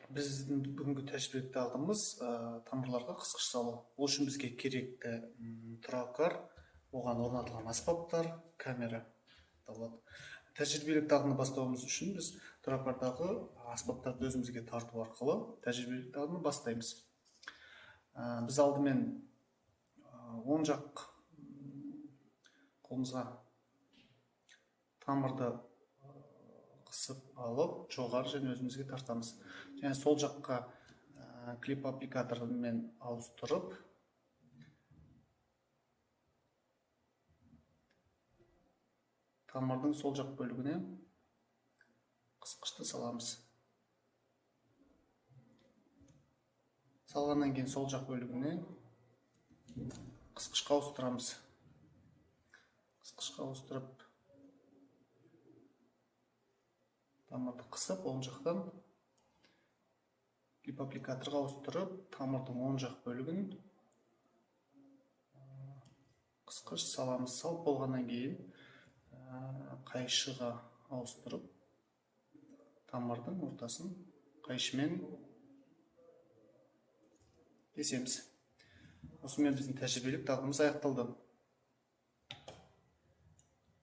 Біздің бүгінгі тәжірибелік дағдымыз тамырларға қысқыш салу. Ол үшін бізге керекті трокар, оған орнатылған аспаптар, камера табылады. Тәжірибелік дағдыны бастауымыз үшін біз трокардағы аспаптарды өзімізге тарту арқылы тәжірибелік дағдыны бастаймыз. Біз алдымен оң жақ қолымызға тамырды қысып алып, жоғары және өзімізге тартамыз. Және сол жаққа клип аппликаторымен ауыстырып, тамырдың сол жақ бөлігіне қысқышты саламыз. Салғаннан кейін сол жақ бөлігіне қысқышқа ауыстырамыз. Қысқышқа ауыстырып, тамырды қысып, оң жақтан клип аппликаторға ауыстырып, тамырдың оң жақ бөлігін қысқыш саламыз. Салып болғаннан кейін қайшыға ауыстырып, тамырдың ортасын қайшымен кесеміз. Осымен біздің тәжірибелік дағдымыз аяқталды.